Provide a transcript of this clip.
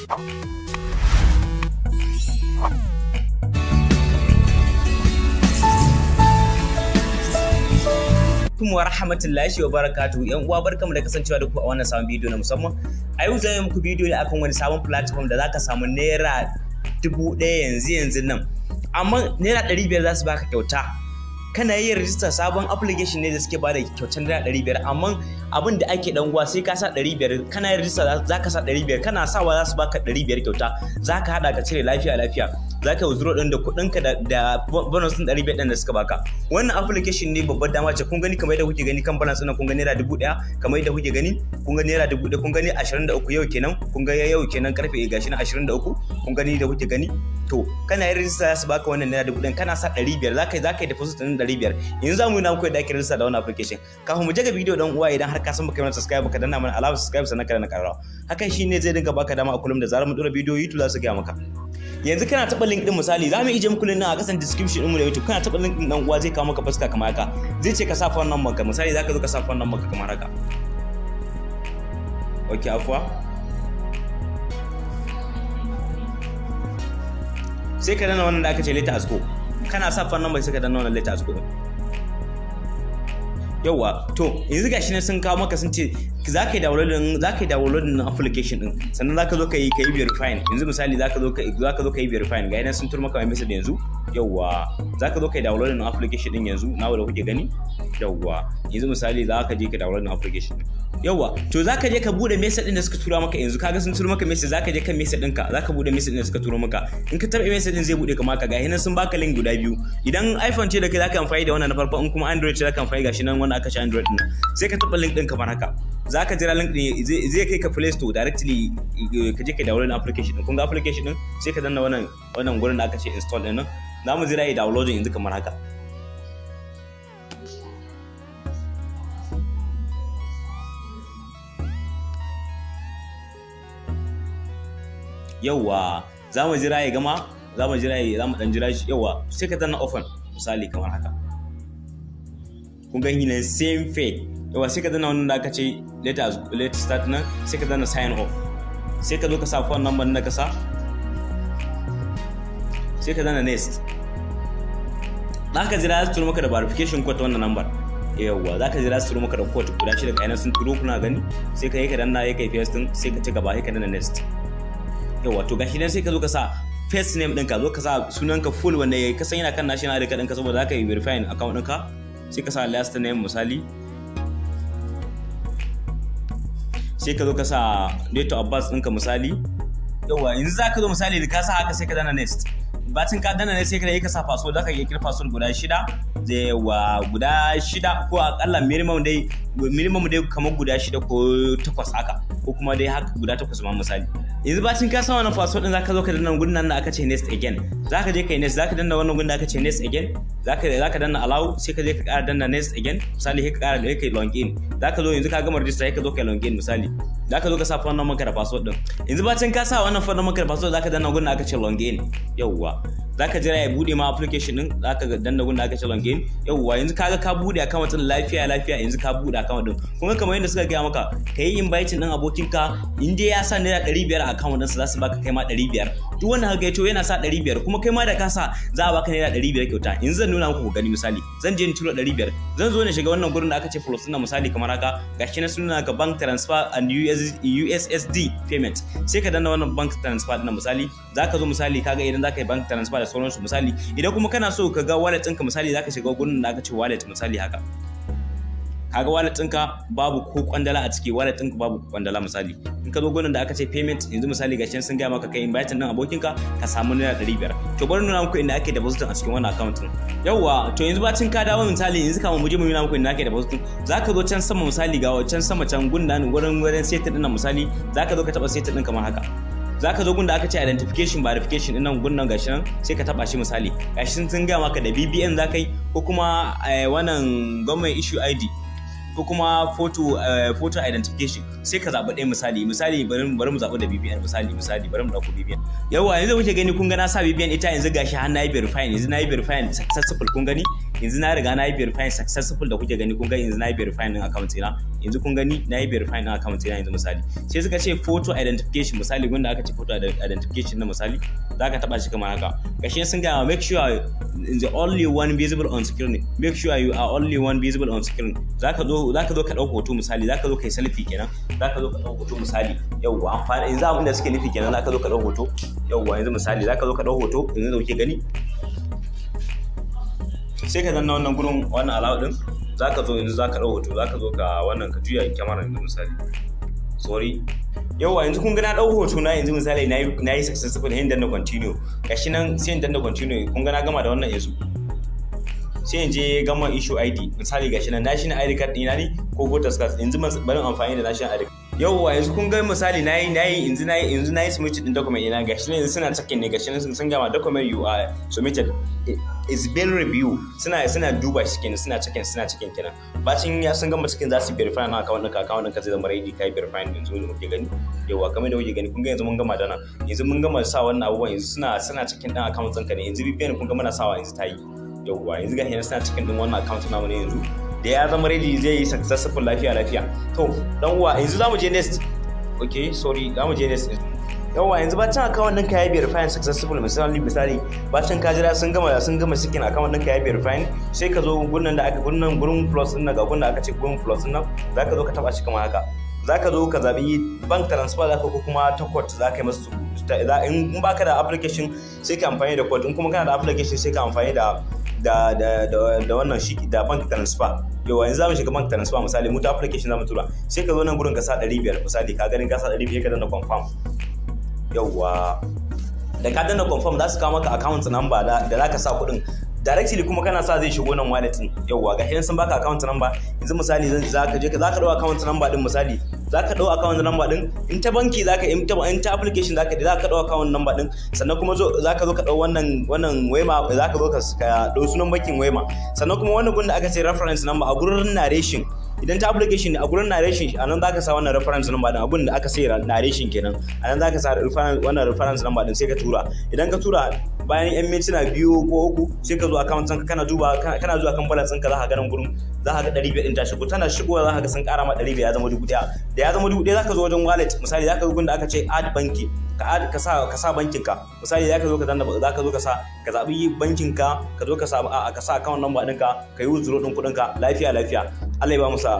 Alaikum wa rahmatullahi wa barakatuhu. Yan uwa, barkamu da kasancewa da ku a wannan sabon bidiyo na musamman. A yau zan yi muku bidiyo ne akan wani sabon platform da zaka samu ₦1,000 yanzu yanzu nan. Amma ₦500 za su baka kyauta. Kana yin rijista, sabon application ne da suke bada kyautar ₦500, amma abin da ake dan uwa, sai ka sa 500. Kana yin rijista za ka sa 500, kana sawa za su baka 500 kyauta. Za ka haɗa ka cire lafiya lafiya. Za ka withdraw ɗin da kuɗinka da bonus ɗin 500 ɗin da suka baka. Wannan application ne babbar dama ce. Kun gani, kamar yadda kuke gani kan balance ɗin, kun ga ₦1,000. Kamar yadda kuke gani, kun ga ₦1,000, kun gani 23 yau kenan, kun ga yau kenan karfe gashi na 23, kun gani da kuke gani. To, kana yin rijista za su baka wannan ₦1,000, kana sa 500 za ka yi deposit ɗin 500. Yanzu za mu yi muku yadda ake rijista da wannan application. Kafin mu je ga bidiyo, dan uwa, idan har ka san baka yi mana subscribe, baka danna mana alamar subscribe sannan ka danna ƙararrawa. Hakan shine zai dinga baka dama a kullum da zarar mu dora bidiyo, YouTube za su gaya maka. Yanzu kana taɓa link din, misali, za mu ije muku link din a kasan description ɗinmu da YouTube. Kana taɓa link din, dan uwa, zai kawo maka fuska kamar haka. Zai ce ka sa phone number ka. Misali, zaka zo ka sa phone number ka kamar haka. Okay, afwa, sai ka danna wannan da aka ce "Let us go". Kana sa phone number, sai ka danna wannan "Let us go" din. Yauwa, to yanzu gashi ne sun kawo maka, sun ce za ka yi downloading application din, sannan za ka zo ka yi verifying. Yanzu misali za ka zo ka yi verifying. Ga nan sun turo maka message yanzu. Yauwa, za ka zo ka yi downloading application din yanzu na da kuke gani. Yauwa, yanzu misali za ka je ka downloading application din. Yauwa, to za ka je ka bude message din da suka tura maka. Yanzu kaga sun turo maka message, za ka je kan message ɗinka, za ka bude message din da suka turo maka. In ka taɓa message din, zai bude kamar ka. Ga nan sun baka link guda biyu. Idan iPhone ce da kai, za ka amfani da wannan na farko. In kuma Android ce, za ka amfani, gashi nan wannan aka ci Android din. Sai ka taɓa link din kamar haka. Za ka jira link din zai kai ka Play Store directly, ka je ka download application din. Kun ga application din, sai ka danna wannan gurin da aka ce "install" din nan. Za mu jira ya downloading yanzu kamar haka. Yauwa, za mu jira ya gama, za mu jira ya, za mu dan jira shi. Yauwa, sai ka danna "open", misali kamar haka. Kun gani ne, same pay. Yauwa, sai ka danna wannan da aka ce "Let start" nan, sai ka danna "sign up". Sai ka zo ka sa phone number da ka sa, sai ka danna "next". Za ka jira su turo maka da verification code wannan number. Yawwa, za ka jira su turo maka da code guda shida. Ga sun turo, kuna gani. Sai ka yi ka danna, ya kai paste din, sai ka ci gaba, sai ka danna "next". Yawwa, to gashi nan, sai ka zo ka sa first name ɗinka, zo ka sa sunanka full wanda ya kasan yana kan national ID ɗinka, saboda za ka yi verifying account ɗinka. Sai ka sa last name misali, sai ka zo ka sa date of birth ɗinka misali. Yawwa, yanzu za ka zo, misali, da ka sa haka, sai ka danna "next". Bacin ka danna ne, sai ka yi ka sa password. Za ka iya kira password guda shida, zai wa guda shida ko akalla minimum dai kamar guda shida ko takwas haka, ko kuma dai haka guda takwas ma misali. Yanzu bacin ka sa wannan password din, zaka zo ka danna gurin nan da aka ce "next again". Zaka je kai "next", zaka danna wannan gurin da aka ce "next again", zaka danna "allow", sai ka je ka ƙara danna "next again". Misali, sai ka ƙara da kai login. Zaka zo yanzu ka gama register, sai ka zo kai login. Misali, zaka zo ka sa phone number ka da password din. Yanzu bacin ka sa wannan phone number ka da password, zaka danna gurin da aka ce "login". Yawwa, zaka jira ya bude ma application din, zaka danna gurin da aka ce "login". Yawwa, yanzu kaga ka bude account din lafiya lafiya. Yanzu ka bude account din. Kuma kamar yadda suka gaya maka, ka yi inviting din abokinka, in dai ya sa ₦500 a account ɗinsa, za su baka kai ma 500. Duk wanda ka gaito yana sa 500, kuma kai ma da ka sa, za a baka ₦500 kyauta. Yanzu zan nuna muku ku gani. Misali, zan je in tura 500. Zan zo na shiga wannan gurin da aka ce "plus" ɗin, misali kamar haka. Gashi na suna ka bank transfer and USSD payment. Sai ka danna wannan bank transfer ɗin. Misali, zaka zo, misali, kaga idan zaka yi bank transfer da sauransu. Misali, idan kuma kana so ka ga wallet ɗinka, misali, zaka shiga gurin da aka ce "wallet", misali haka. Kaga wallet ɗinka babu ko kwandala a ciki, wallet ɗinka babu ko kwandala. Misali, in ka zo gurin da aka ce "payment", yanzu misali gashi sun gaya maka kai invite ɗin abokinka ka samu ₦500. To, bari nuna muku inda ake deposit a cikin wannan account ɗin. Yawwa, to yanzu bacin ka dawo, misali, yanzu kama mu je mu nuna muku inda ake deposit. Zaka zo can sama, misali, ga can sama can gundan wurin setting ɗin nan. Misali, zaka zo ka taɓa setting ɗin kamar haka. Za ka zo gun da aka ce "identification verification" ɗin nan, gun nan gashi nan, sai ka taba shi. Misali, gashi sun gaya maka da BVN za ka yi, ko kuma wannan government issue ID, ko kuma photo identification. Sai ka zaɓi ɗaya. Misali, bari mu zaɓi da BVN. Misali, bari mu ɗauko BVN. Yawa, yanzu kuke gani, kun ga na sa BVN ita. Yanzu gashi har na yi verifying, yanzu na yi verifying successful, kun gani. Yanzu na riga na yi verifying successful da kuke gani. Kun ga yanzu na yi verifying din account ɗina. Yanzu kun gani na yi verifying din account ɗina. Yanzu misali sai suka ce photo identification. Misali gunda aka ce photo identification na misali, za ka taba shi kamar haka. Gashi sun ga make sure the only one visible on screen, make sure you are only one visible on screen. Zaka zo ka dau hoto. Misali zaka zo kai selfie kenan, zaka zo ka dau hoto misali. Yauwa, amfani yanzu abin da suke nufi kenan, zaka zo ka dau hoto. Yauwa, yanzu misali zaka zo ka dau hoto. Yanzu da kuke gani, sai ka danna wannan gurin, wannan allow din. Zaka zo yanzu zaka dau hoto, zaka zo ka wannan, ka juya kyamara yanzu misali. Sorry. Yauwa, yanzu kun ga na dau hoto na. Yanzu misali na yi successful, sai danna continue. Gashi nan, sai in danna continue. Kun ga na gama da wannan. Yanzu sai in je gama issue ID. Misali gashi nan, national ID card ɗina ne ko voters card. Yanzu bari amfani da national ID. Yauwa, yanzu kun ga misali nayi yanzu nayi submit din document ina. Gashi nan yanzu suna checking ne. Gashi nan sun gama, document you are submitted is being review. Suna duba shi kenan, suna checking kenan. Bacin ya sun gama checking, za su verify na account ɗinka. Account ɗinka zai zama ready, kai verify yanzu da muke gani. Yauwa, kamar da kuke gani, kun ga yanzu mun gama da nan. Yanzu mun gama sa wannan abubuwan. Yanzu suna checking din account ɗinka ne. Yanzu BVN kun ga muna sawa, yanzu ta yi. Yauwa, yanzu ga suna checking din wannan account namu ne. Yanzu da ya zama ready, zai yi successful, lafiya lafiya. To dan uwa, yanzu zamu je next. Okay, sorry, zamu je next. Yauwa, yanzu bacin account ɗinka ya verify successful, misali bacin ka jira sun gama checking, account ɗinka ya verify, sai ka zo gurin da aka gurin gurin plus ɗin nan. Ga gurin da aka ce gurin plus ɗin nan, zaka zo ka taba shi kamar haka. Zaka zo ka zabi bank transfer zaka ko kuma ta code zaka yi masu. In baka da application, sai ka amfani da code. In kuma kana da application, sai ka amfani da wannan shi da bank transfer. Yauwa, yanzu zamu shiga bank transfer. Misali mu ta application zamu tura. Sai ka zo nan gurin ka sa 500. Misali ka ganin ka sa 500, ka danna confirm. Yauwa, da ka danna confirm, za su kawo maka account number da za ka sa kuɗin directly. Kuma kana sa, zai shigo nan wallet din. Yauwa, ga shi sun baka account number. Yanzu misali za ka je ka za ka dau account number din. Misali za ka dau account number din in ta banki za ka in ta application za ka dau account number din. Sannan kuma zo za ka zo ka dau wannan Wema, za ka zo ka dau sunan bankin Wema. Sannan kuma wannan gun da aka ce reference number a gurin narration, idan ta application ne, a gurin narration a nan zaka sa wannan reference number din. Abun da aka sai narration kenan, a nan zaka sa wannan reference number din, sai ka tura. Idan ka tura, bayan yan mintuna 2 ko 3, sai ka zo account ɗinka, kana duba, kana zuwa kan balance ɗinka, za ka ga nan gurin, za ka ga 500 ɗin ta shigo. Tana shigowa, za ka ga sun ƙara ma 500, ya zama 1000. Da ya zama 1000, za ka zo wajen wallet. Misali za ka zo gurin da aka ce add banki, ka add, ka sa bankin ka. Misali za ka zo ka danna, za ka zo ka sa, ka zabi bankin ka, ka zo ka sa account number ɗinka, ka yi withdraw ɗin kuɗin ka, lafiya lafiya. Allah ya ba mu sa'a.